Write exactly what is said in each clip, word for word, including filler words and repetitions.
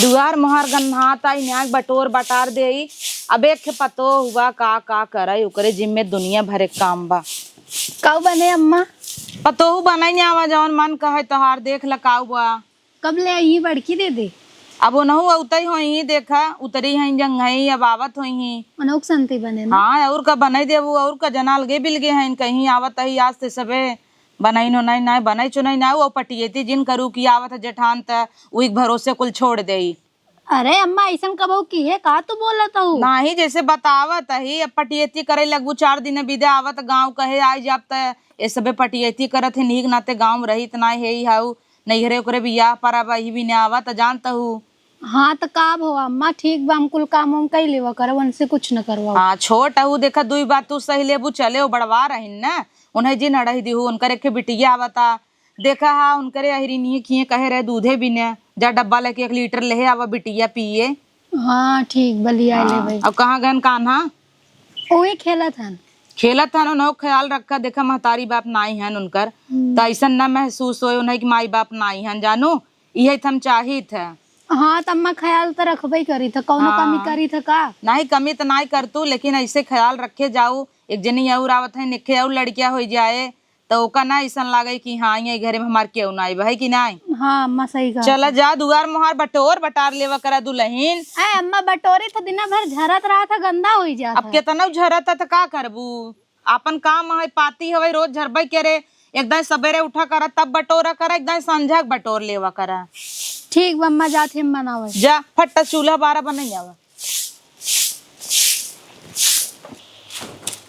दुआर मोहार गन्हात आई, न्याक बटोर बटार देई। अब एक पतोह हुआ का, का करई, ओकरे जिम्मे दुनिया भरे काम बा। काऊ बने अम्मा? पतोहू बनई न्यावा, जौन मन कहे तोहार, देख ल काऊ बा। कब ले आई बड़की दीदी? अब ओनहु अउतई होइहीं, देखा, उतरी हईं जंघई, अब आवत होइहीं। ओनहु के संती बने ना? हाँ, अउर का बनई देबू, अउर का जना अलगे बिलगे हईं, कहीं आवत ही आज ते सबे बनई नोनई नाई, बनई चुनई नाई, उ पटियेती जिन करू कि आवत ह जेठान त उही के भरोसे कुल छोड़ देई। अरे अम्मा, अइसन कबहू किहे का तू बोलत हऊ? नाही, जैसे बतावत ही, अब पटियेती करे लगबू, चार दिन बिदा आवत गाँव कहे आई जाब त ए सबे पटियेती करत ही, नीक नाते गाँव में रहित नाई है, ई हाउ नैहरे ओकरे बियाह पर अब अही बिने आवा त जानत हू। हाँ, त का भवा अम्मा, ठीक बा, हम कुल काम वाम कई लेवा करब, उनसे कुछ न करवाओ। हाँ, छोट हऊ, देखा, दुई बात तू सही लेबू, चले, वो बड़वा रहिन न, उन्हें जिन अड़ही दिहू, उनकर एक बिटिया आवता, देखा हा, उनकरे अहिरिनिये खिए कहे रहे, दूधे बिने, जा डब्बा लेके एक लीटर लेहे आवा, बिटिया पिए। हाँ, ठीक बा, लिया हाँ, लेबै। अब कहाँ गन कान्हा? ओही खेलत हन। खेलत हन, उन्हों ख्याल रखा, देखा, महतारी बाप नाई हन उनकर, हम्म। त अइसन न महसूस होए उन्हें कि माई बाप नाई हन, जानू। इहे त हम चाहित है। हाँ, त अम्मा ख्याल त रखबे करी थ, कौनो हाँ। कमी करी थ का? नाही, कमी त नाही कर तू, लेकिन ऐसे ख्याल रखे जाऊ। एक जनी और आवत है, निखे और लड़किया हो जाए, त ओका ना ऐसन लागे कि हाँ, ये घरे में हमार केहू नाही बा, है कि नाही? हाँ, अम्मा सही कहा। चला जा, दुआर मोहार बटोर बटार लेवा करा दुलहिन। ए अम्मा, बटोरी त दिना भर झरत रहा था, गंदा होई जात अब है। केतना झरत है त का करबू? आपन काम है, पाती हवे, रोज झरबे करे। एकदम सबेरे उठा करा, तब बटोरा करा, एकदम संझा के बटोर लेवा करा। ठीक बा अम्मा, जात हम बनावे। जा, फट्टा चूल्हा बारा बने जावा।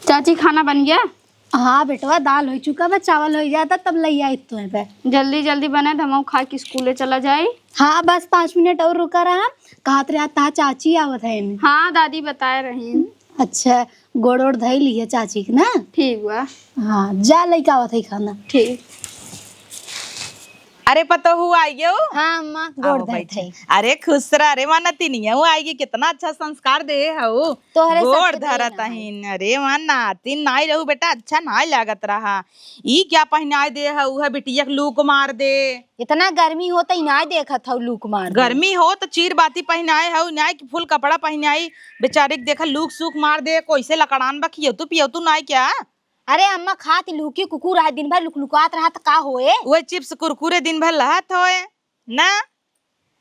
चाची, खाना बन गया? हाँ बेटवा, दाल हो चुका बा, चावल हो जाता, तब ले आई तो पे। जल्दी जल्दी बने, त हम खा के स्कूले चला जाए। हाँ, बस पाँच मिनट और रुका रहा, कहत रहा ता चाची आवत है। हाँ, दादी बताए रही। अच्छा, गोड़ ओड़ धई लिहे चाची के ना? ठीक बा। हाँ, जा लइका आवत है खाना। ठीक। अरे पतोहू आई गयो? हाँ अम्मा, गोड़ आओ धरत बैठ। है। अरे खुश रह, अरे माना तिनिया आई गई, कितना अच्छा संस्कार दे हऊ। तोहरे गोड़ सबके धरत देन है। अरे माँ नातिन नाई रहू बेटा, अच्छा नाई लागत रहा। ई क्या पहिनाए दे हऊ है बिटिया के लूक मार दे। इतना गर्मी होत ही नाई देखत हऊ लूक मार दे। गर्मी हो त चीर बाती पहिनाए हऊ, नाई कि फुल कपड़ा पहिनाई। बेचारी के देखा लूक सूक मार दे, कैसे लकड़ान बा, खियतू पियतू नाई क्या? अरे अम्मा, खात लूकी कुकुर है, दिन भर लुकलुकात रहा त का होए? वही चिप्स कुरकुरे दिन भर लहत होए ना।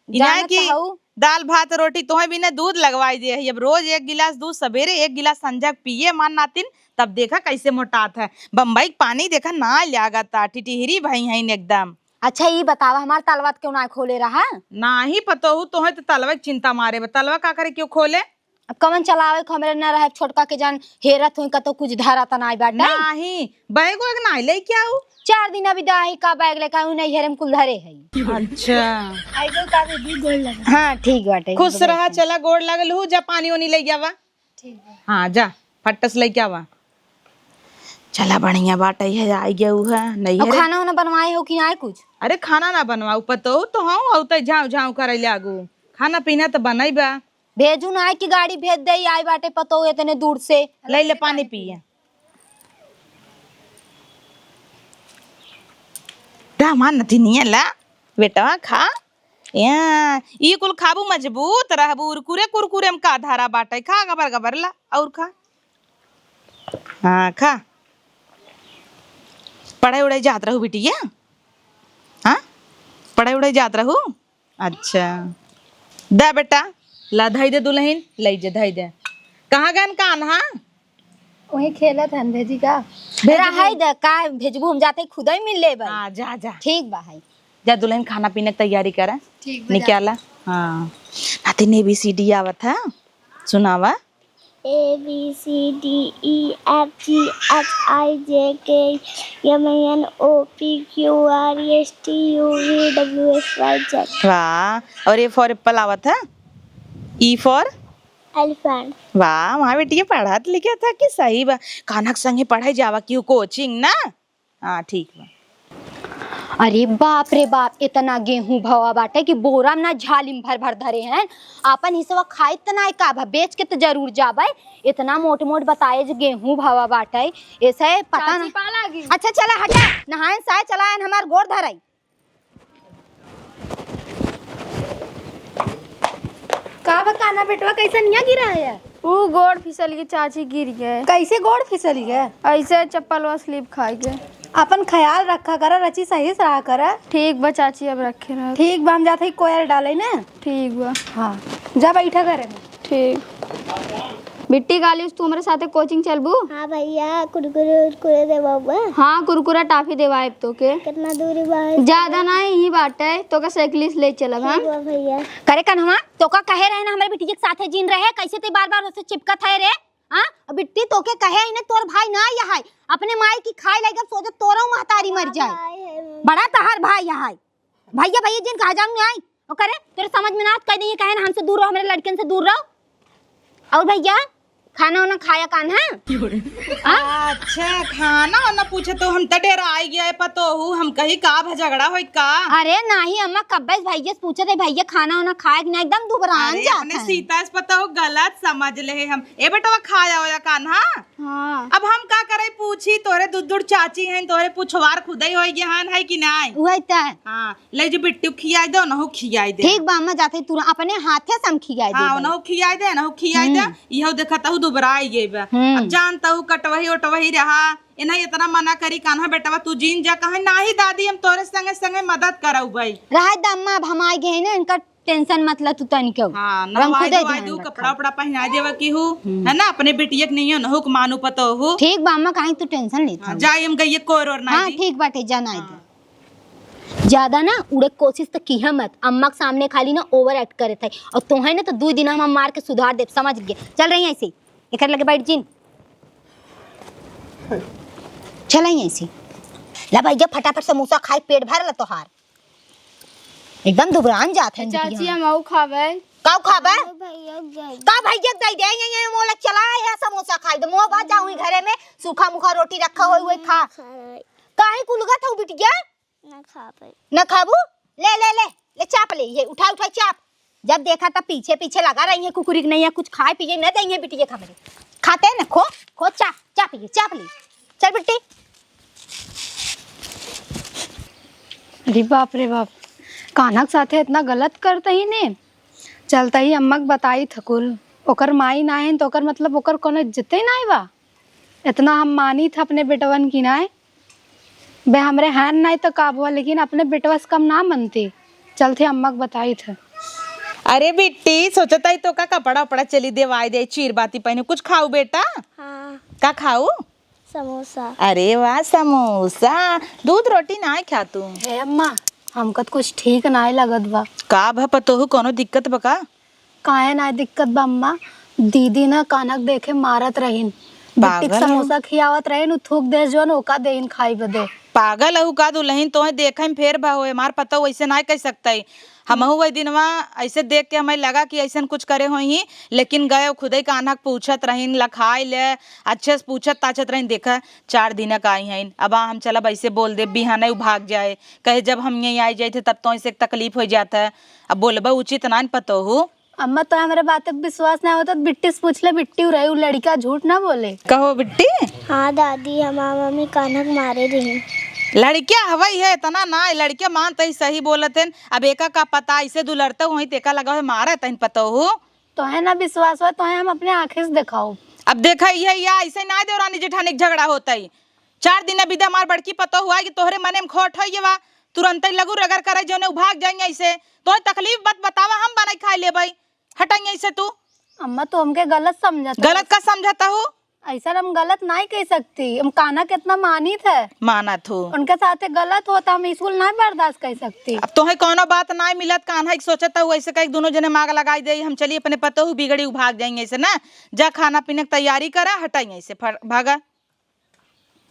इनाय जानत की हऊ। दाल भात रोटी तोहे बिना दूध लगवाई दे है। अब रोज एक गिलास दूध सबेरे, एक गिलास संझा के पिए मान नातिन, तब देखा कैसे मोटात है। बम्बई के पानी देखा ना लागत, टिटिहरी भई हैं एकदम। अच्छा, ई बतावा, हमार तलवा त क्यों ना खोले रहा? नाही पतोहू, तोहे त तलवा के चिंता मारे बा। तलवा का करे क्यों खोले? अब कवन चलावे के हमरे न रहे, छोटका के जान हेरत होई, कतौ कुछ धरा त नाई बाटे। नाही, बैग वैग नाई लेके आऊ। चार दिन अभी दाही का बैग लेके आऊ, नैहरे में कुल धरे है। अच्छा। आई गो का दीदी, गोड़ लगा। हाँ, ठीक बाटे, खुश रहा, चला गोड़ लगल हूँ, जा पानी ओनी ले जावा। ठीक बा। हाँ, जा, फट्टस लेके आवा। चला, बढ़िया बाटे है, आई गऊ है, नहीं और है रे। खाना वाना बनवाए हो कि नाई कुछ? अरे, खाना ना बनवाऊ, पतोहू तो हूँ, अउते झाँव झाँव करे लागू। खाना पीना त बनई बा। भेजू ना कि गाड़ी भेज दे, आई बाटे पतोहू इतने दूर से। ले ले पानी पिए। दामान नथी निये ला, बेटवा खा। या, ई कुल खाबू मजबूत रहबू। कुरकुरे, कुरकुरे में का धारा बाटे, खा गबर गबर ला, और खा। हाँ, खा। पढ़ाई उढ़ाई जात रहू बिटिया? हाँ? पढ़ाई उढ़ाई जात रहू? अच्छा। दे बेटा, ला धई दे दुलहिन, लई जे धई दे। कहाँ गन कान्हा? वहीं खेलत हन, भेजी का? भेजबू। रहाई दे, का भेजबू, हम जाते खुदई मिल लेबै। हाँ, जा, जा। ठीक बा, है। जा दुलहिन, खाना पीने के तैयारी करा। ठीक बा, जा। निकाला। हाँ। नातिन A B C D आवत है, सुनावा। A B C D E F G H I J K L M N O P Q R S T U V W X Y Z। वाह, और A for apple आवत है? E for? Elephant। वाह, वहाँ बेटिया पढ़त लिखत है कि सही बा। कान्हा के संगे पढ़े जावा क्यों coaching ना? हाँ, ठीक बा। अरे बाप रे बाप, इतना गेहूं भवा बाटे कि बोरा में ना झाली में भर भर धरे हैं। आपन हिस्सा खाइत त नाय का बा, बेच के त जरूर जाबे। इतना मोट मोट बताए जे गेहूं भवा बाटे, ऐसे पता ना। चाची, पा लागी। अच्छा चला हटा, नहायन साय चलायन हमार गोड़ धराई। ना बेटवा, कैसे निया गिरा है? ऊ गोड़ फिसल के चाची गिर गए। कैसे गोड़ फिसल गए? ऐसे चप्पलवा slip खाई गए। अपन ख्याल रखा करा, रची सही से रहा करा। ठीक बा चाची, अब रखे रह। ठीक बा, हम जात हई कोयर डाले ना। ठीक बा। हाँ, जा बैठा घरे में। ठीक। बिट्टी, काली तू हमरे साथे coaching चलबू? हाँ भैया, कुरकुरे उरकुरे देबा बा? हाँ, कुरकुरा टाफी देवाएब तोके। कितना दूरी बा? ज्यादा ना, यही बाटे, तोके साइकिल से ले चलब हम। ठीक बा भैया। करे कन्हवा, तोका कहे रहे ना हमरे बिटिया के साथे जिन रहे, कैसे ते बार बार उससे चिपकत है रे? हाँ, बिट्टी तोके कहे ही ना, तोर भाई ना यहाँ है, अपने माई की खाए लगे, सोचो तोरो महतारी मर जाए। भाई है मम्मी। बड़ा तहार भाई यहाँ है। भैया, भैया जिन कहा जाऊँ नहीं आई, ओकरे तोरे समझ में ना आत, कह दे, ये कहे ना हमसे दूर रहो, हमरे लड़कन से दूर रहो। और भैया, खाना वाना खाया कान है? हाँ? अच्छा, खाना वाना पूछे तो हम त डेराई गया है पतोहू, हम कही का भा झगड़ा होई का? अरे नाही अम्मा, कब्बे से भैया से पूछे थे, भैया खाना वाना खाए कि ना, एकदम दुबरान अरे, जात अपने है। सीता से पतोहू गलत समझ ले हम। ए बेटवा, खाया वाया कान, हाँ? हाँ। अब हम का करे पूछी, तोहरे दूर दूर चाची हैं, तोहरे पुछवार खुदे होई गए हन, है कि नाई? वही त है। हाँ, ले जो बिट्टू खियाई दे, ओनहु खियाई दे। ठीक बा अम्मा, जाते तुरंत अपने हाथे से हम खियाई हाँ, देबे। ओनहु खियाई दे, ओनहु खियाई दे। हम्म। इहो देखत हूँ दुबराई गई बा। हम्म। अब जानत हूँ कटवही ओटवही रहा, इन्हें इतना मना करी कान्हा बेटवा तू जीन जा, कहे नाही दादी हम तोरे संगे संगे मदद करउबे। रहे द अम्मा, अब हम आइ गए हैं ना, इनका tension मत ला तू तनिको। हाँ, अब हम नहवाई खुदे धोवाई ध्यान दू, रखब। कपड़ा उपड़ा पहिनाई देवा की हूँ, हम्म। है ना, अपने बिटिया के नहीं है, नहुक मानू पतोहू। ठीक बा अम्मा, काहे तू tension लेत हाँ, हऊ? जाई हम गइये कोर ओर नाई हाँ, दी। ठीक बाटे, जा नाई हाँ। दे। ज्यादा ना उड़े के कोशिश त किहा मत, अम्मा के सामने खाली ना over act करे थे, और तोहे ना तो दुई दिन हम मार के सुधार देब, समझ गए। चल रही ऐसे, एकर लगे बैठ जिन, चल रही ऐसे। ला भैया फटाफट समोसा खाए, पेट भर ला तोहार, एकदम दुबरान जात है चाची। बिटिया। हम आऊ खाबे। का खाबे? भैया दे दे। का भैया दे दे, ये, ये मोला चला है समोसा खाए दे, मोह बात जाऊँ घरे में, सूखा मुखा रोटी रखा होई, वही खा। खा रही। काहे कुलगत हऊ बिटिया? ना खा पाई। ना खाबू? ले, ले, ले, ले चाप ले, ये उठा, उठा चाप। जब देखा तब पीछे, पीछे लगा रही है कुकुरी के, नहीं है कुछ खाए पिए न देंगे बिटिया के हमरे। खाते न, खो, खो चाप, चाप ये, चाप ले। चल बिट्टी। अरे बाप रे बाप, कान्हा के साथे इतना गलत करत ही ने। चलत ही अम्मा के बताइत ह कुल। ओकर माई नाहीं त ओकर मतलब ओकर कोनो इज्जते नाहीं बा। इतना हम मानित ह अपने बेटवन की नाहीं। बे हमरे हैं नाहीं त का बुआ, लेकिन अपने बेटवा से कम ना मनती। चलत ही अम्मा के बताइत ह। अरे बिट्टी, सोचत ही तोका कपड़ा उपड़ा चली देवाई दे, चीर बाती पहने। कुछ खाऊ बेटा? हाँ। का खाऊ? समोसा। अरे वाह, समोसा। दूध रोटी नाहीं खा तू? हे अम्मा, हमका त कुछ ठीक नाहीं लगत बा। का भा पतोहू, कोनो दिक्कत बा का? काहे नाहीं दिक्कत बा अम्मा? दीदी ना कान्हा के देखे मारत रहिन। बिट्टी के पागल है। समोसा खियावत रहिन, उ थूक देस जौन ओका देहिन खाई बदे। पागल हऊ का दुलहिन, तोहे देखे में फेर भा होए, हमार पतोहू ऐसे नाहीं कह सकतई। हमहू वही दिनवा ऐसे देख के हमें लगा कि ऐसन कुछ करे होइहीं, लेकिन गए खुदे कान्हा के पूछत रहिन, लखाई ले, अच्छे से पूछत ताछत रहिन, देखा चार दिन क आई हैं, अब आ हम चलब ऐसे बोल देब, बिहाने उ भाग जाए, कहे जब हम यहीं आई जाइत है तब तो ऐसे तकलीफ होइ जात है, अब बोलबा उचित नाहीं न पतोहू। अम्मा तो हमरे बात पे विश्वास नाहीं होत, बिट्टी से पूछ ले, बिट्टी उ रही, उ लड़िका झूठ ना बोले। कहो बिट्टी। हाँ दादी, हमार मम्मी कान्हा के मारे रही। लड़किया हवई है, इतना ना, लड़किया मानत ही सही बोलत हैं। अब एका का पता, ऐसे दुलरते हुई तेका लगा है मारत हैं पतोहू। तोहे ना विश्वास होए, तोहे हम अपने आँखें से देखाउब। अब देखा, ये या ऐसे ना देवरानी जेठानी के झगड़ा होता ही। चार दिन बिदा हमार बड़की पतोहू आए कि तोहरे मने में खोट होइए बा, तुरंते लगू रगड़ करे जौने उ भाग जाइए ऐसे। तोहे तकलीफ मत बतावा, हम बनाई खाई लेबई। हटाइए ऐसे तू। अम्मा, तू हमके गलत समझत गलत हऊ। का समझत हऊ? ऐसा हम गलत नाहीं कह सकती। हम कान्हा के इतना मानित है। मानत हो। उनके साथे गलत होता, हम स्कूल नाहीं बर्दाश्त कह सकती। अब तोहे कौनो बात नाहीं मिलत, कान्हा एक सोचत हऊ ऐसे कह के दोनों जने माग लगाई दे, हम चली अपने पतोहू बिगड़ी उ भाग जाइए ऐसे ना। जा खाना पीने की तैयारी करा, हटाइए ऐसे फर-, भागा।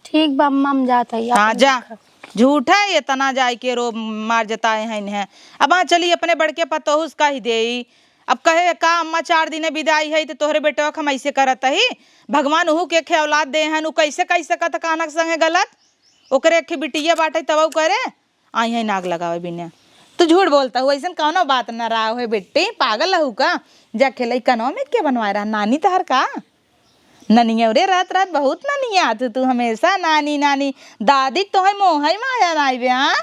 ठीक बा अम्मा, हम जात हई, हाँ, आपन जा। देखा। झूठ है, इतना जाए के रो मार जताए हैं इन्हें। अब हाँ, चली अपने बड़के पतोहू से कह देई। अब कहे का अम्मा, चार दिने बिदाई है, तो तोहरे बेटवा के हम ऐसे करत ही। भगवान उहू के खे औलाद दे हैं, उ कैसे कह सकत कान्हा के संगे गलत? ओकरे एक बिटिया बाटे, तब उ करे। आई है नाग लगावे बिना। तू झूठ बोलत हऊ, ऐसन कौनो बात न रहा है बेटी, पागल हऊ का? जा खेलई कनवा में के बनवाए रहा, नानी तहर का? ननिया रे, रात रात बहुत ननिया तू, तू हमेशा नानी नानी। दादी तोहे मोहई माया नाई बे, हाँ?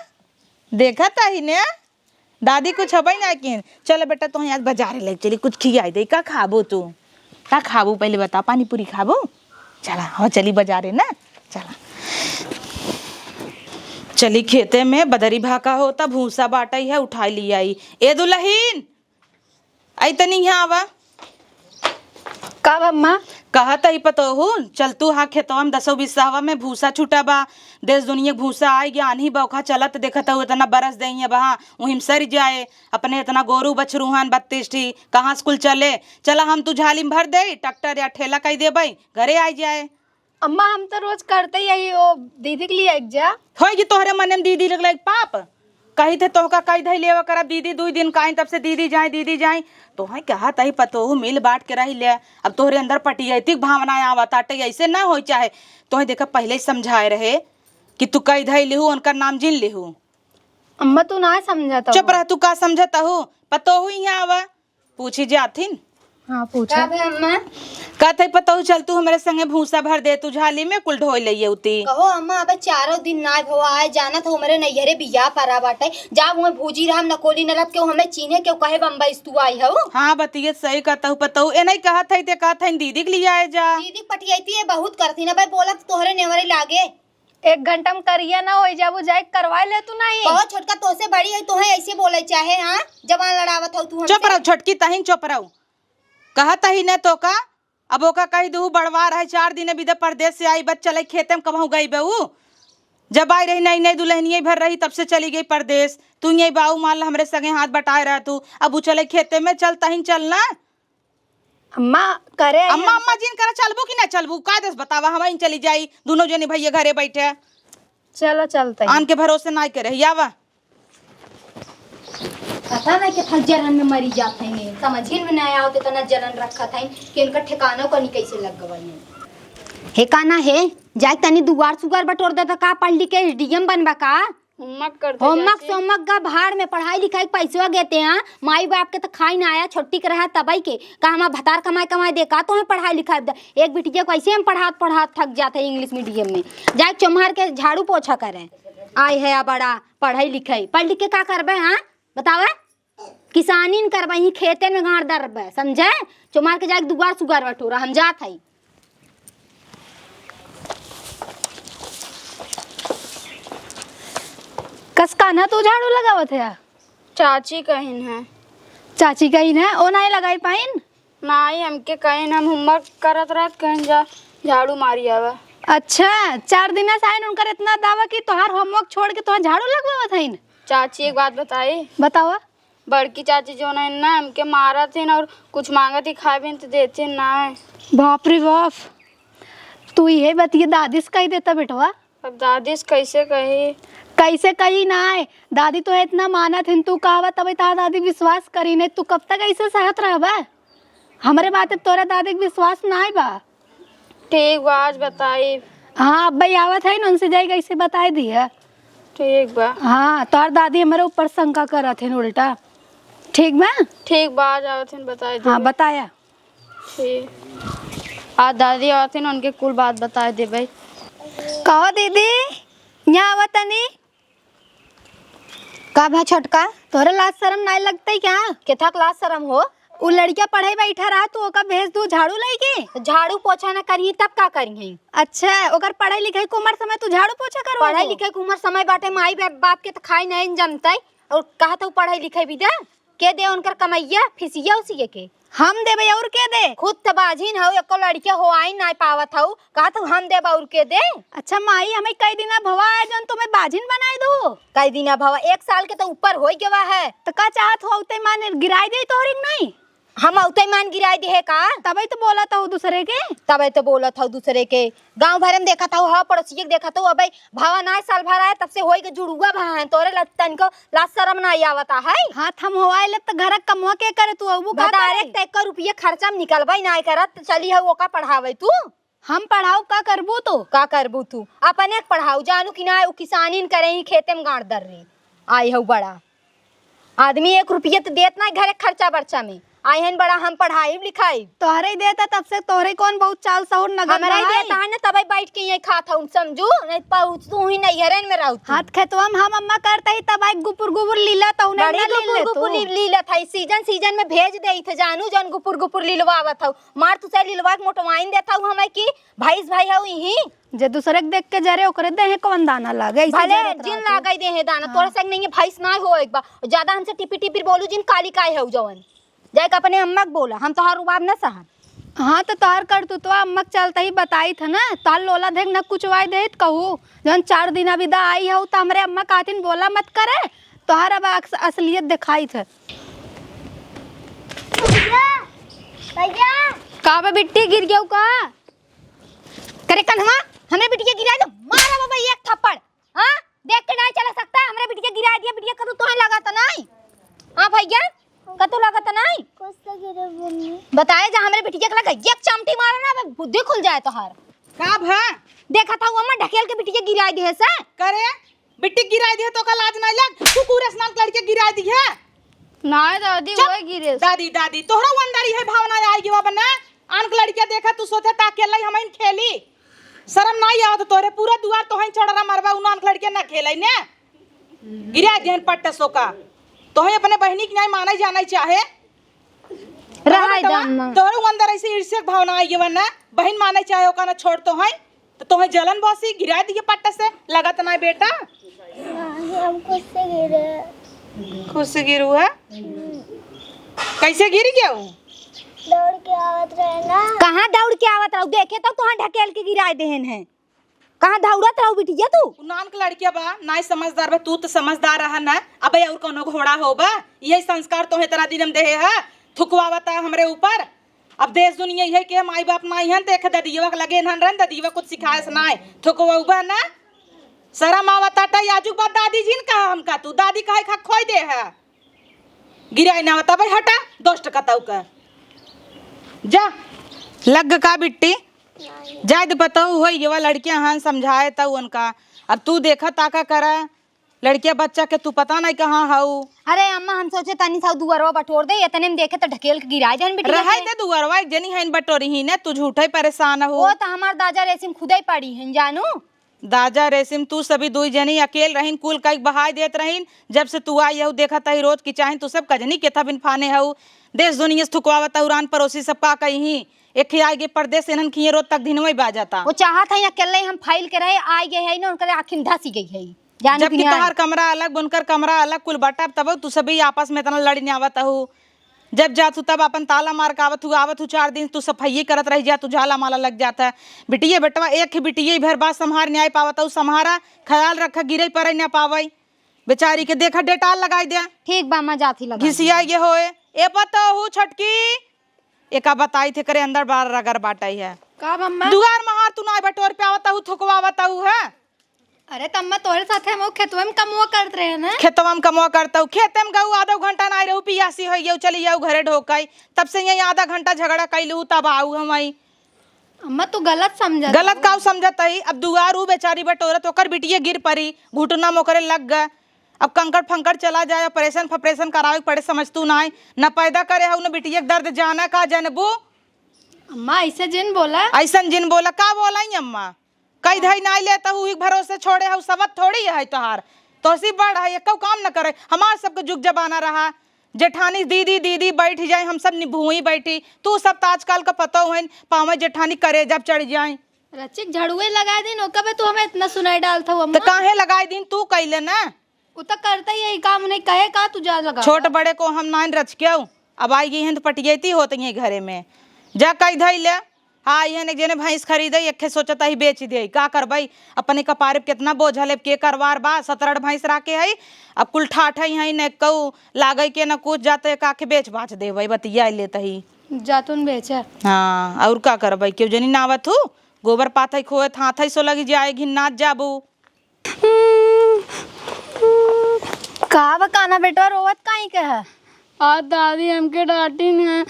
देखत ही ने, दादी कुछ हबई ना किन। चलो बेटा, तोहे आज बजारे ले चली, कुछ खियाई दे। का खाबू तू? का खाबू पहिले बता, पानी पूरी खाबू? चला, हो चली बजारे ना, चला। चली खेते में, बदरी भाका होता, भूसा बाटई है, उठाई लियाई। ए दुलहिन, आई तनी यहाँ आवा। का बा अम्मा? कहत हई पतोहू, चल तू हाँ खेतवा में दसो बीसहवा में भूसा छूटा बा, देश दुनिया के भूसा आइ गया, आन्ही बौखा चलत देखत हऊ, इतना बरस देही अब हाँ, उहिम सरि जाए, अपने इतना गोरू बछरू हन बत्तीस ठी, कहाँ से कुल चले? चला हम तू झाली में भर दे, ट्रैक्टर या ठेला कई देबई, घरे आइ जाए। अम्मा, हम तो रोज करते ही यही, ओ दीदी के लिए एक जा। होई कि तोहरे मने में दीदी लगले एक पाप। कही थे तोहका कही धई लेवा करब दीदी, दुई दिन काइन तब से दीदी जाए, दीदी जाए। तोहे कहत हई पतोहू मिल बांट के रही ले। अब तोहरे अंदर पटियैती के भावना आवत आटे, ऐसे ना होई चाहे। तोहे देखा पहिले ही समझाए रहे कि तू कही धई लिहू, उनका नाम जिन लिहू। अम्मा, तू ना समझत हो। चुप रह, तू का समझत हू? पतोहू यहाँ आवा। पूछी जाथिन। हाँ, पूछा। का बे अम्मा? कहत हई पतोहू, चल तू हमरे संगे भूसा भर दे, तू झाली में कुल ढोई लइए उती। कहो अम्मा, अब चारों दिन नाय भवा आए, जानत हो हमरे नैहरे बियाह परा बाटे, जाब उहें भूजी रहब, न कोली न रब, केहू हमें चीन्हे, केहू कहे बम्बई से तू आई हऊ। हाँ, बतिये सही कहत हऊ पतोहू, ए नहीं कहत हई ते कहत हई दीदी के लिए आए जा। दीदी पटियैती है बहुत करती ना भाई, बोलब तोहरे नेवरे लागे। एक घंटा में करिया ना होई जाबू, जाए करवा ले तू नहीं। कहो छोटका, तोसे बड़ी है, तोहे ऐसे बोले चाहे, हाँ? जबान लड़ावत हऊ तू हमसे। चुप रहो छोटकी, तहिन चुप रहो। कहत ही न तोका, अब ओका कही दू बड़वार है, चार दिन बिदा परदेस से आई, बस चले खेते में कबहू गई बे ऊ। जब आई रही नई नई दुलहनिया भर रही, तब से चली गई परदेस। तू यही बाऊ मान ला, हमरे संगे हाथ बटाए रह तू। अब ऊ चले खेते में, चल तहिन चल ना। अम्मा, करे आई अम्मा, हम अम्मा जिन करा, चलबू कि ना चलबू? का देस बतावा, हम इन चली जाई, दुनो जनी भैया घरे बैठे। चलो, चलते हैं। आन के भरोसे ना करे, आवा। पता नहीं कितना जलन में मरी जात हैं, समझिन में ना आवत, इतना जलन रखत हैं कि इनका ठिकाना को नहीं कैसे लग गवा है। हे काना हे, जाए तनी दुआर सुगार बटोर दे, तो का पढ़ लिख के एसडीएम बनबा का? होमवर्क कर दे होमवर्क चाची। सोमवर्क का भाड़ में, पढ़ाई लिखाई के पैसवा गेते हैं, माई बाप के तो खाई ना आया, छुट्टी के रहा तबई के, का हमार भतार कमाए कमाए दे, का तोहे पढ़ाई लिखाई दे? एक बिटिया को ऐसे हम पढ़ात पढ़ात थक जात है इंग्लिश मीडियम में, जाए चोम्हार के झाड़ू पोछा करे। आए है आ बड़ा पढ़ाई लिखाई, पढ़ लिख के का करबे, हाँ बतावे? किसानी न करबे, ही खेते में गाड़ दरबे, समझे? चोम्हार के जाए दुआर सुगार बटोरा, हम जात हई। कस कान्हा तू झाड़ू लगावत है? चाची कहिन है। चाची कहिन है, ओ नाई लगाई पाइन? नाई, हमके कहिन, हम होमवर्क करत रहत, कहिन जा झाड़ू मारी आवा। अच्छा, चार दिना से आइन उनकर इतना दावा कि तोहार होमवर्क छोड़ के तोहार झाड़ू लगवावत हइन। चाची, एक बात बताई? बतावा। बड़की चाची जौन है ना, हमके मारत हइन और कुछ मांगत ही खाए बिन तो देते ना है। बाप रे बाप, तू इहे बतिये दादी से कही देता बेटवा। अब दादी से कैसे कही? कैसे कही ना है, दादी तो इतना मानत हइन, तू कहबा तबे तार दादी विश्वास करी, नहीं तू कब तक ऐसे सहत रहबा? हमरे बात पे तोरा दादी के विश्वास नाय बा। ठीक बा, आज बताई। हाँ, अब भाई आवत है ना, उनसे जाई कैसे बताई दिया। ठीक बा। हाँ, तोर दादी हमरे ऊपर शंका करत है उल्टा। ठीक बा? ठीक बा, आज आवत है, बताई हाँ, देबे। बताया। ठीक। आज दादी आवत है ना, उनके कुल बात बताई देबे। कहो दीदी, यहाँ आवत तनी। का भा छोटका? तोहरे लाज शरम नाय लगतई क्या? केथा के लाज शरम हो? उ लड़किया पढ़े बैठा रहा, तू ओका भेज दू झाड़ू लइके? झाड़ू पोछा न करिहे तब का करिहे? अच्छा, ओकर पढ़ाई लिखाई के उमर समय तू झाड़ू पोछा करवाबू? पढ़ाई लिखाई के उमर समय बाटे, माई बाप, बाप के त खाई नहीं जनतई, और कहा तो पढ़ाई लिखाई भी दे। के दे उनकर कमैया, फिसिया उसिया के? हम देबे और के दे? खुद त बाझिन हऊ, एको लड़किया होआई नाय पावत हऊ, का तू हम देब और के दे? अच्छा माई, हमें कई दिना भवा है जौन तुम्हें बाझिन बनाए दो? कई दिना भवा, एक साल के तो ऊपर होई गवा है। त का चाहत हो, औते मान गिराई दे तोहरे के नहीं? हम औते मान गिराई दे है का? तबे तो बोलत हऊ दूसरे के। तबे तो बोलत हऊ दूसरे के। गाँव भरे में देखत हऊ, हाँ, पड़ोसिये के देखत हऊ, अबे भावा नाय साल भर आए, तब से होई के जुड़ुआ भा हैं, तोरे ला तनिको लाज शरम नाय आवता है। हाथ हम होवाए ले त घर क कमवा के करे, तू अबू का भतारे करे? ते एको रुपये खर्चा में निकलबे नाय करत, चली हऊ ओका पढ़ावे तू। हम पढ़ाऊ का करबू तो? का करबू तू? अपने के पढ़ाऊ, जानू कि नाय, उ किसानी न करे ही खेते में गाड़ दर रे। आई हऊ बड़ा। आदमी एक रुपये त देत नाय घरे खर्चा बर्चा में। आई हन बड़ा हम पढ़ाई लिखाई। तोहरे ही देता तब से, तोहरे कौन बहुत चाल सहूर नगद हमरा ही बढ़ाई? देता है ना, तबे बैठ के यहीं खात हूँ, समझू? नहीं पहुँच तू ही नैहरन में रहू तू। हाथ खेतवा में हम अम्मा करते ही तब आई गुपुर गुपुर लीला तो उन्हें बड़ी ना गुपुर लीले गुपुर तू। ली-, लीलत है, सीजन सीजन में भेज दे थे जानू, जौन गुपुर गुपुर लिलवावत हऊ। मार तू से लिलवा के मोटवाइन देता हूँ हमें कि भैंस भाई हऊ यहीं। जे दूसरे के देख के जरे ओकरे देहे कौन दाना लागे, ऐसे भले जरत जिन रहत हऊ। लागे देहे दाना, हाँ। तोरा से नहीं है भैंस ना हो एक बार। ज्यादा हमसे टिपी टिपी बोलू जिन काली काय हऊ जवन। जाए के अपने अम्मा के बोला, हम तोहार रुबाब न सहन। हाँ, तो तोहार करतुतवा अम्मा के चलते ही बताई था ना, तोहार लोला देख न कुचवाई देत कहू, जौन चार दिन अभी दा आई हऊ, तो हमरे अम्मा कहतिन बोला मत करे, तोहार अब अक्स-, असलियत दिखाई था। भैया, भैया। का बा बिट्टी, गिर गयो का? करे कन्हवा, हमरे बिटिया गिरा दे, मारा बाबा एक थप्पड़। हाँ, देख के नहीं चला सकता, हमरे बिटिया गिरा दिया, बिटिया कतू तोहे लागत नहीं। हाँ भैया, कतू लागत नहीं। कुछ तो गिरे मम्मी। बताए जा हमरे बिटिया के लगे एक चमटी मारो ना, अब बुद्धि खुल जाए तोहार। का भा? देखा था वो अम्मा ढकेल के बिटिया गिरा दिए से। करे, बिट्टी गिरा दिए तो का लाज नहीं लग? तू कुकुर स्नान लड़के गिरा दिए। नहीं दादी, चुप। वही गिरे से। दादी, दादी, तोहरा वो अंदर ही है भावना आई गई बा बना। आन के लड़किया देखा तू सोचे ता अकेला ही हमइन खेली। शर्म नाई आवत तोरे, पूरा दुआर तोहई छोड़रा मरबा, उनान के लड़के ना खेलै ने। गिरा दिहन पट्टा सोका। तोहई अपने बहिनी के नाई मानै जानै चाहे। रहै तोहरे दे अम्मा। तोहरे अंदर ऐसे ईर्ष्या के भावना आई गवा ना, बहिन मानै चाहे ओका ना छोड़ तोहई। तो तोहई जलन बसी गिरा दिए पट्टा से, लगत नाई बेटा। नहीं, हम खुद से गिरे। खुद से गिरू है? हम्म। कैसे गिर गया वो? दौड़ के आवत रहे ना। कहाँ दौड़ के आवत रहू? देखे तो तोहई ढकेल के गिराए देहन है। कहाँ दौड़त रहू बिटिया तू? उ नान के लड़किया बा, नाई समझदार बा, तू तो समझदार रहा ना। अबे और कोनो घोड़ा हो बा? यही संस्कार तोहे इतना दिन हम देहे है, थुकवावता हमरे ऊपर। अब देश दुनिया यही के माई बाप नाई हन, देख ददियवा के लगे हन रहन, ददियवा कुछ सिखाए से नाई। थुकवाउबा ना? शर्म आवता टा, आजुक बात दादी जी ने कहा हमका, तू दादी कहे खा खोई दे है। गिराई ना होता भाई, हटा, दोस्त कतऊ का। जा, लग का बिट्टी? जाए दे पतऊ होई, ये वाला लड़कियां हन समझाए तऊ उनका। अब तू देखा ताका करा, लड़किया बच्चा के तू पता नहीं कहाँ हऊ। अरे अम्मा, हम सोचे तनी सा दुआरवा बटोर दे, इतने में देखे तो ढकेल के गिरा जान बिटिया रहे के। दे दुआरवा, एक जनी हइन बटोरी ही ने, तू झूठे परेशान हो। वो तो हमार दाजा रेसिम खुदे पड़ी हइन जानू। दाजा रेसिम, तू सभी दुई जनी अकेल रहिन, कुल कई बहाय देत रहिन। जब से तू आई हऊ, देखत हई रोज की चाहिन, तू सब कजनी के थबिन फाने हऊ। देश दुनिया से थुकवावत हऊ, रान परोसी सब का कही। एक ही आगे परदेस, इन्हन खिए रोज तक दिनवे बाजता। वो चाहत है अकेले हम फाइल के रहे, आई गए है ना, उनकर आँखिन धसी गई है। जाने जबकि दुनिया तोहार कमरा अलग, उनकर कमरा अलग, कुल बटा, तब तू सभी आपस में इतना लड़ी आवत हऊ। जब जात हू तब अपन ताला मार के आवत हू, आवत हू चार दिन तू सफाई करत रह जा, तू झाला माला लग जात है। बिटिये बेटवा एक ही बिटिये भर बात संभार न्याय पावत हऊ, संभारा, ख्याल रखा, गिरे परे ना पावे। बेचारी के देखा डेटाल लगाई दे। ठीक बा, मैं जात ही लगा घिसिया दी। ये होए। ए पतोहू छोटकी, एका बताई थे करे अंदर बार रगर बाटई है। का मम्मा? दुआर महार तू ना बटोर पे आवत हऊ, थुकवावत हऊ है। अरे तम्मा, तोहरे साथे हम खेतवा में कमवा करत रहे ना। खेतवा में कमवा करत हऊ, खेते में गऊ आधा घंटा ना रहू, पियासी होई गऊ, चली जाऊ घरे ढोकाई। तब से यहीं आधा घंटा झगड़ा कैलू, तब आऊ हम आई। अम्मा, तू गलत समझत गलत हऊ। काऊ समझत हई? अब दुआर ऊ बेचारी बटोरत, ओकर बिटिये गिर परी, घुटना में ओकरे लग गए। अब कंकड़ फंकड़ चला जाए, ऑपरेशन फपरेशन करावे के पड़े, समझ तू ना आई। न पैदा करे हऊ, न बिटिये के दर्द जाना का जनबू। अम्मा, ऐसे जिन बोला। ऐसन जिन बोला, का बोला ही अम्मा? कई धई नाई लेता हूँ, ही भरोसे छोड़े हऊ, सवत थोड़ी है तोहार। तोसी बड़ है, एको काम न करे। हमार सबके जुग जमाना रहा, जेठानी दीदी, दीदी बैठ जाए, हम सब निभुई बैठी। तू सब त आजकल का पतो है, पावे जेठानी करे जब चढ़ जाए। रचिक झड़ुए लगाए दिन, ओका बे तू हमें इतना सुनाई डालत हऊ, तो अम्मा। काहे लगाए दिन तू कैले ना? उ तो करता ही यही काम, उन्हें कहे का तू जा लगा। छोट बड़े को हम नाइन रच के आऊ। अब आई गई हैं तो पटियती होत हैं घरे में। जा कई धई ले। हाँ, आई हैं एक जने भैंस खरीदे, एक खे सोचत ही बेच दे। का करबई? अपने कपारे पे कितना बोझल है, के करवार बा, सतरह भैंस राखे है। अब कुल ठाठ ही हैं, न कऊ लागे के न कुछ, जाते का के बेच बाच देबई, बतिया लेत ही। जातुन बेचे। हाँ, और का करबई? केहू जनी नावत हू, गोबर पाथई खोए थाथई सो लगी जाए, घिन्नात जाबू। का बा कान्हा बेटवा, रोवत काहे के है? आज दादी हमके डांटिन है।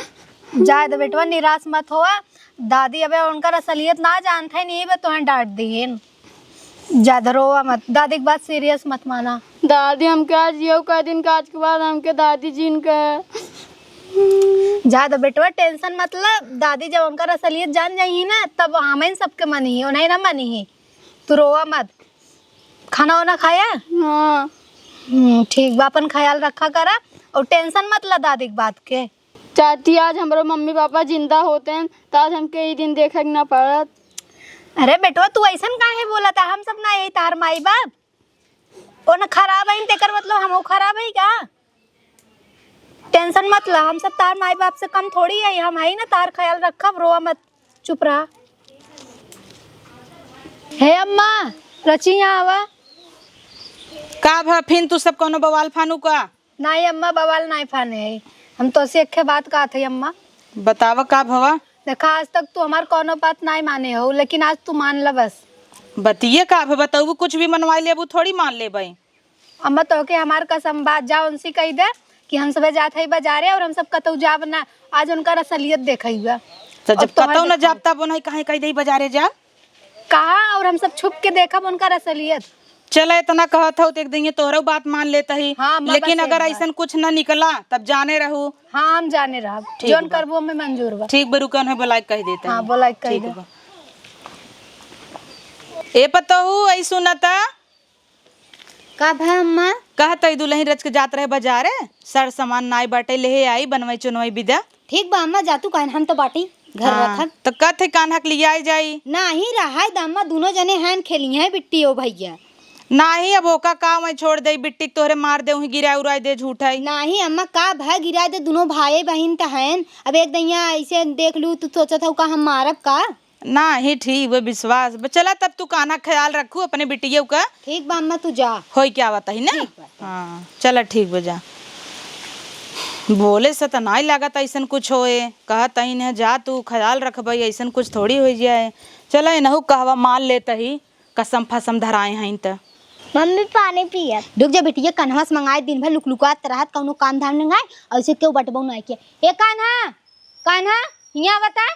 जाए दे बेटवा, निराश मत होवा। दादी अबे उनकर असलियत ना जानत है, नहीं बे तोहें डांट दिहिन। ज्यादा रोवा मत, दादी के बात सीरियस मत माना। दादी हमके आज यो कह दिन का आज के बाद हमके दादी जिन कहे। जा दो बेटवा, tension मत ला। दादी जब उनकर असलियत जान जाई ना, तब हमइन सबके मनिही, उन्हें ना मनिही। तू रोवा मत। खाना वाना खाया? हाँ। हम्म, ठीक बा, अपन ख्याल रखा करा और tension मत ला दादी के बात के। चाची, आज हमरो मम्मी पापा जिंदा होतेन, त आज हमके ई दिन देखे के ना पड़त। अरे बेटवा, तू अइसन काहे बोलत है? हम सब ना यही तार माई बाप? ओ ना खराब है, तेकर मतलब हमहू खराब है का? Tension मत ला, हम सब तार माई बाप से कम थोड़ी है, हम है ना, तार ख्याल रखब, रोवा मत, चुप रहा। हे अम्मा, रची यहाँ आवा। का भा, फिन तू सब कौनो बवाल फानू का? नाहीं अम्मा, बवाल नाहीं फाने है। हम तोसे एक्खे बात कहत है अम्मा। बतावा का भवा? देखा, आज तक तू हमार कौनो बात नाहीं माने हो, लेकिन आज तू मान ल बस। बतिये का भवा, तू कुछ भी मनवाई लेबू, थोड़ी मान लेबे। अम्मा, तोहके हमार कसम बा, जा उनसे कहि दे कि हम सबे जात हई बजारे और हम सब कतौ जाब ना। आज उनकर असलियत देखइबा। तो जब कतौ न जाब, तब उन्हें काहे कहि दे बजारे जा? कहा, और हम सब छुप के देखब उनकर असलियत। चला, इतना कहत हौ, तो एक दिन ये तोहरो बात मान लेत ही। हाँ, अम्मा, लेकिन बस एक अगर बार। अइसन कुछ न निकला, तब जाने रहू। हाँ, हम जाने रहब। ठीक जौन बा। करबू, हमें मंजूर बा। ठीक बा, रुका, उन्हें बुलाए के कहि देत ही। हाँ, बुलाए के कहि ठीक दे। बा। ए पतोहू, अई सुनता। का भा अम्मा? कहत हई दुलहिन रच के जात रहे बजारे, सर सामान नाई बाटे, लेहे आई, बनवाई चुनवाई बिदा। ठीक बा अम्मा, जा तू, काहे हम तो बाटी घर हाँ, रखब। त कहत हई कान्हा के लियाए जाई। नाहीं रहाई द अम्मा, दुनो जने हैं खेलिहैं बिट्टी ओ भइया। नाहीं, अब ओका का वहीं छोड़ देई, बिट्टी के तोहरे मार दे, उहीं गिराए उराए दे, झूठ है। नाहीं अम्मा, का भा गिराए दे, दुनो भाई बहिन त हैं। अब एक दइया अइसे देख लू, तू सोचत हऊ का हम मारब का? नाहीं, ठीक बा, विश्वास बा। चला तब तू कान्हा ख्याल रखू अपने बिटिया का। ठीक बा अम्मा, तू जा। होई के आवत ही ना? ठीक बा। हाँ, चला ठीक बा, जा। बोले से त नाहीं लागत अइसन कुछ होए, कहत ही न जा तू ख्याल रखबे, अइसन कुछ थोड़ी होइ जाए। चला इनहू कहवा मान लेत ही, कसम फसम धराए हैं त। मम्मी पानी पियब। रुक जा बिटिया, कन्हवा से मंगाए, दिन भर लुकलुकात रहत, कौनो काम धाम नहीं है, अइसे केहू बटबो नाहीं किया। ए कान्हा, कान्हा, हियाँ बता।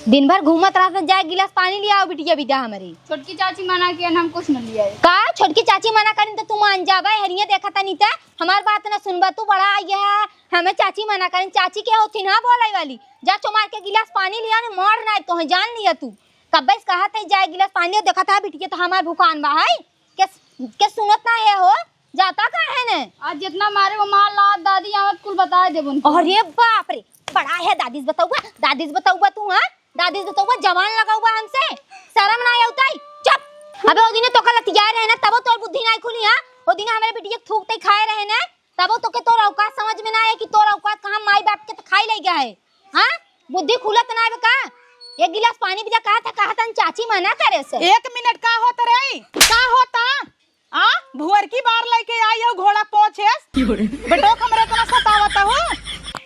दिन भर घूमत रहत, जा गिलास पानी लियाओ बिटिया बिदा हमरे। छोटकी चाची मना किया, हम कुछ न लियाए। का छोटकी चाची मना करिन त तू मान जाबे? हरिये देखा तनी त हमार बात न सुनबा तू, बड़ा आई है, हमें चाची मना करिन, चाची के होती ना बोले वाली। जा चुमार के गिलास पानी लिया ने, मार ना तो जान लिया तू। कब्बे से कहत है जाए गिलास पानी लिया, देखत है बिटिया त हमार भुखान बा है। के, के सुनत ना है हो, जाता काहे ने? आज जितना मारे वो मार ला, दादी आवत कुल बताए देब उनको। अरे बाप रे, बड़ा है दादी से बतउबा, दादी से बतउबा तू, हाँ? दादी से बतउबा, जबान लगउबा हमसे, शरम ना आवत है? चुप। अबे ओ दिने तोका लतियाए रहे ना, तबो तोर बुद्धि ना खुली, हाँ? ओ दिने हमरे बिटिया के थूकते खाए रहे ना, तबो तोके तोर औकात समझ में ना आए कि तोर औकात कहाँ, माई बाप के त खाई ले गया है, हाँ? बुद्धि खुलत ना आवे का? एक गिलास पानी पिया, कहा था, कहा था, चाची मना करे से। एक मिनट, का होत रे? का होता? आ, भुअर की बार लेके आई हो घोड़ा पोंछेस। बेटवा के हमरे इतना सतावत हो।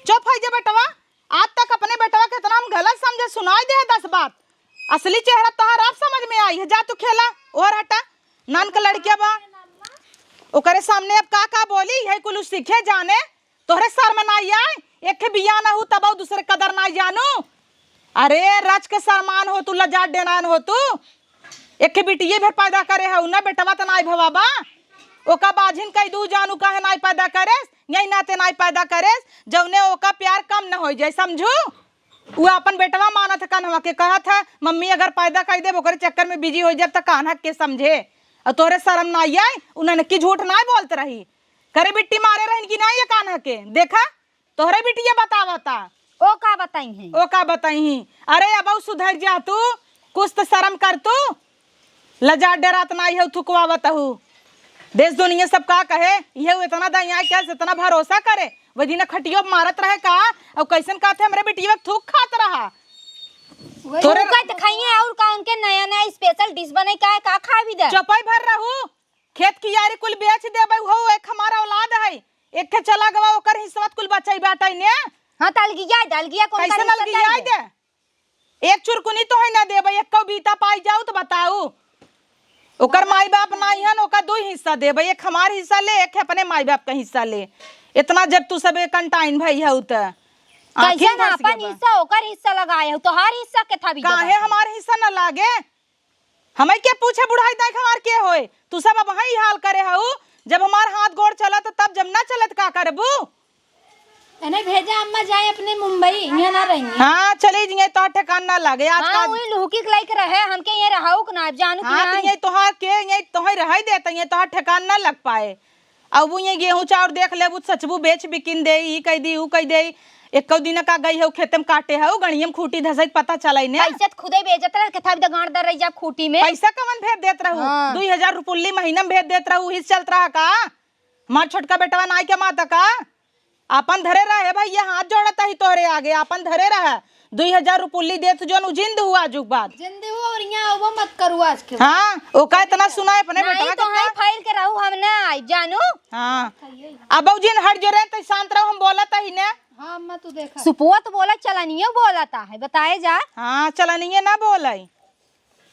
चुप होइ जा बेटवा। आज तक अपने बेटवा के इतना हम गलत समझे, सुनाई दे दस बात। असली चेहरा तोहार अब समझ में आई है। जा तू खेला, ओहर हटा। नान का लड़किया बा, ओकरे सामने अब का का बोली, यही कुल सीखे जाने। तोहरे शर्म नाई आए? एक ठे बिया ना हो तब दूसरे कदर नाई जानू। अरे रच के शर्मान हो तू, लजात डेरान हो तू। एक ठे बिटिये भर पैदा करे हऊ ना, बेटवा त नाई भवा बा। ओका बाझिन कई दू जानू काहे नाई पैदा करेस, यही नाते नाई पैदा करेस, जौने ओका प्यार कम न होइ जाए, समझू? उ आपन बेटवा मानत है, कन्हवा के कहत है, "मम्मी अगर पैदा कई देब, ओकरे चक्कर में बिजी होइ जाब त कान्हा के समझे?" और तोहरे शर्म नाई आए? उन्हन की झूठ नाई बोलत रही। करे बिट्टी मारे रहन कि नाई ये कान्हा के? देखा, तोहरे बिटिया बतावता। ओ का बताई है? ओ का बताई है? अरे अब सुधर जा तू, कुछ त शर्म कर तू। लजात डेरात नाई हऊ, थुकवावत हऊ। देश दुनिया सब का कहे, इहे उ इतना दया के, इतना भरोसा करे, वो दिन खटियो मारत रहे का, और कैसन कहते हमरे बिटिया के थूक खात रहा। तोरे थूक खात खाइए और का उनके नया नया special dish बने का है, का खाबी दे? चौपाई भर रहू, खेत कियारी कुल बेच देबे, हो एक हमारा औलाद है, एक ठे चला गवा, ओकर हिस्सा कुल बचाई बाटै ने। हाँ, त अलगिया दे, अलगिया कौन कैसे अलगिया दे? एक चुरकुनी तो है ना देबे, एक कौ बीता पाई जाऊ तो बताऊ। ओकर माई बाप नाई हन, ओकर दो हिस्सा देबे, एक हमार हिस्सा ले, एक अपने माई बाप का हिस्सा ले। इतना जब तू सबे कंटाइन भई हऊ त आँखिन कैसे ना धस अपन गवा। हिस्सा, ओकर हिस्सा लगाए हो, तोहार हिस्सा के था भी काहे जगह हमार हिस्सा न लागे? हमें के पूछे बुढ़ाई दाई हमार के होए? तू सब अब वही हाल करे हऊ, जब हमार हाथ गोड़ चलत तब, जब ना चलत का करबू? भेजा अम्मा जाए अपने मुंबई, यहाँ ना रहेंगे। हाँ, चली जाइए, तोहार ठेकान ना लागे। हाँ, आजकल वही लुहुकी के लाइक रहे, हमके ये रहाऊ के ना, जानू कि हाँ, तो नहीं? ये तोहार के, ये तोहे रहे देता, ये तोहार ठेकान ना लग पाए। अब वो ये गेहूं चाउर देख लेबू, सचबू बेच बिकिन दे, ई कह दी, ऊ कह दे। एको दिन का गई हो खेते में काटे हो, गणिये में खूटी धसई पता चलाई ने। पैसे तो खुदे बेचत रहे, के था भी तो गांड दर रही जाब खूटी में। पैसा कवन भेज देत रहू? हाँ। दुई हजार रुपुल्ली महीना में भेज देत रहू, हिस चलत रहा का? हमार छोटका बेटवा नाई के माता का? आपन धरे रहे भैया, हाथ जोड़त ही तोहरे आगे, आपन धरे रहे। दुई हजार रुपुल्ली देत जोन उ जिंद हुआ आजुक बाद। जिंद हुआ और यहाँ वो मत करू आज के बाद। हाँ, ओका इतना सुना है अपने नहीं बेटवा तो कितना। हाई फाइल के रहू, हम ना आई जानू। हाँ। अब बाबूजी ने हट जो रहे तो शांत रहो, हम बोलत ही ने। हाँ अम्मा तू देखा। सुपुआ तो बोला, चलनियो बोलता है, बताए जा। हाँ, चलनिए ना बोलाई।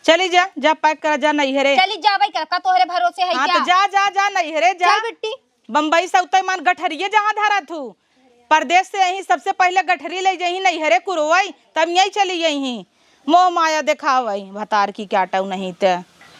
चली जा, जा पैक कर जा नैहरे। चली जा भाई, का तोहरे भरोसे है हाँ, क्या? तो जा, जा, जा नैहरे जा। चल बिट्टी। बम्बई से उतई मान गठरिये जहाँ धरा थू, परदेस से यहीं सबसे पहिले गठरी ले जइहीं नैहरे कुरोई, तब यहीं चली जइहीं। मोह माया देखावई, भतार की काटऊ नहीं ते।